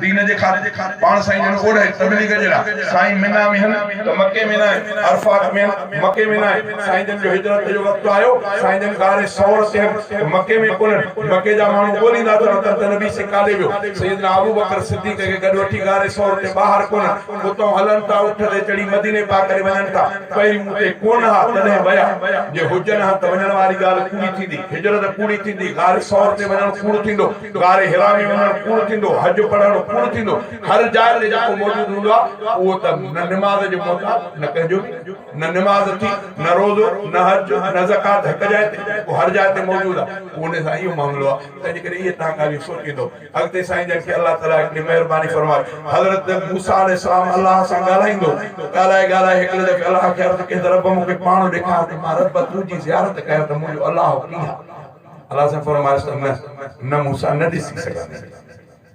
دين جي خاطر پاڻ سائين جن اوڏهه تبليغ جي لاء سائين منيٰ ۾ هن ته مڪي ۾ ناهن، عرفات ۾ هن مڪي ۾ ناهن، سائين جن جو هجرت جو وقت آيو، سائين جن غار ثور تي هن ته مڪي ۾ ڪونهن، مڪي جا ماڻهو ڳوليندا ٿا وتن ته نبي سين ڪاڏي ويو، سيدنا ابوبڪر صديق کي گڏ وٺي غار ثور تي ٻاهر ڪونهن، اتئون هلن ٿا اٺ تي چڙهي مديني پاڪ ڏي وڃن ٿا، پهريون اتي ڪونه ها تڏهن ويا، جي هجن ها ته وڃڻ واري ڳالهه ڪوڙي ٿيندي، هجرت ڪوڙي ٿيندي، غار ثور تي وڃڻ ڪوڙ ٿيندو. غار حرا ۾ وڃڻ ڪوڙ ٿيندو، حج پڙهڻ ڪوڙ ٿيندو، هر جاء تي جيڪو موجود هوندو آهي اهو ته نه نماز جو محتاج نه ڪنهن جو به، نه نماز ٿي، نه روزو، نه حج، نه زڪوات هڪ جاء تي، اهو هر جاء تي موجود آهي، پوء ان سان اهو معاملو آهي، تنهن جي ڪري اهي توهان ڳالهيون سوچيندو. اڳتي سائين جن کي الله تعاليٰ هڪڙي مهرباني فرمائي، حضرت موسيٰ عليه السلام الله سان ڳالهائيندو، ڳالهائي ڳالهائي هڪڙي دفعي الله کي عرض ڪيائين ته رب مون کي پاڻ ڏيکار ته مان رب تنهنجي زيارت ڪيان ته منهنجو الله ڪيئن آهي؟ الله سائين فرمايس ته نه نه موسيٰ نه ڏسي سگهندين.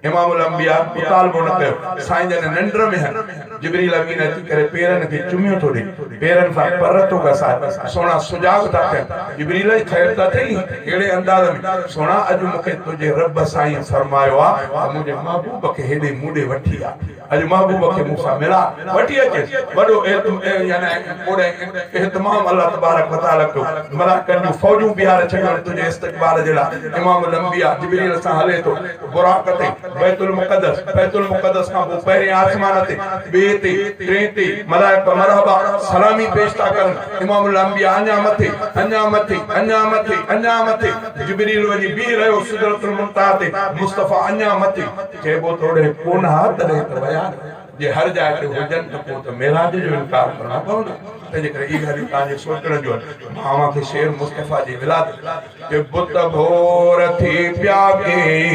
امام الانبياء مطالبو نه ڪيو. سائين جڏهن ننڊ ۾ هن، جبريل امين اچي ڪري پيرن کي چميون ٿو ڏي، پيرن سان پر ٿو گسائي، سهڻا سجاڳ ٿا ٿين، جبريل خير ته اٿئي؟ ڪهڙي انداز ۾، سهڻا اڄ مون کي تنهنجي رب سائين فرمايو آ ته منهنجي محبوب کي هيڏي مون ڏي وٺي آ. اڄ محبوب کي مون سان ملاء وٺي اچيس. وڏو اهتمام الله تبارڪ وتعالي ڪيو. ملائڪن جون فوجون بيهاري ڇڏيون آهن تنهنجي استقبال جي لاء. امام الانبياء جبريل سان هلي ٿو براق تي بيت المقدس، بيت المقدس کان پوء پهرين آسمان تي، ٻئي تي، ٽئين تي، ملائڪ مرحبا سلامي پيش ٿا ڪرن. امام الانبياء اڃا مٿي، اڃا مٿي، اڃا مٿي، اڃا مٿي، جبريل وڃي بيهي رهيو سدرة المنتهيٰ تي، مصطفيٰ اڃا مٿي. چئبو ته اوڏهين ڪونه ها تڏهن ته ويا نه، جي هر جاء تي هجن ته پوء ته معراج جو انڪار ڪرڻو پوندو، تنهنجي ڪري اهي ڳالهيون توهان جي سوچڻ جون آهن. مان اوهان کي شعر مصطفيٰ جي ولادت تي بت ڀور ٿي پيا ڪي.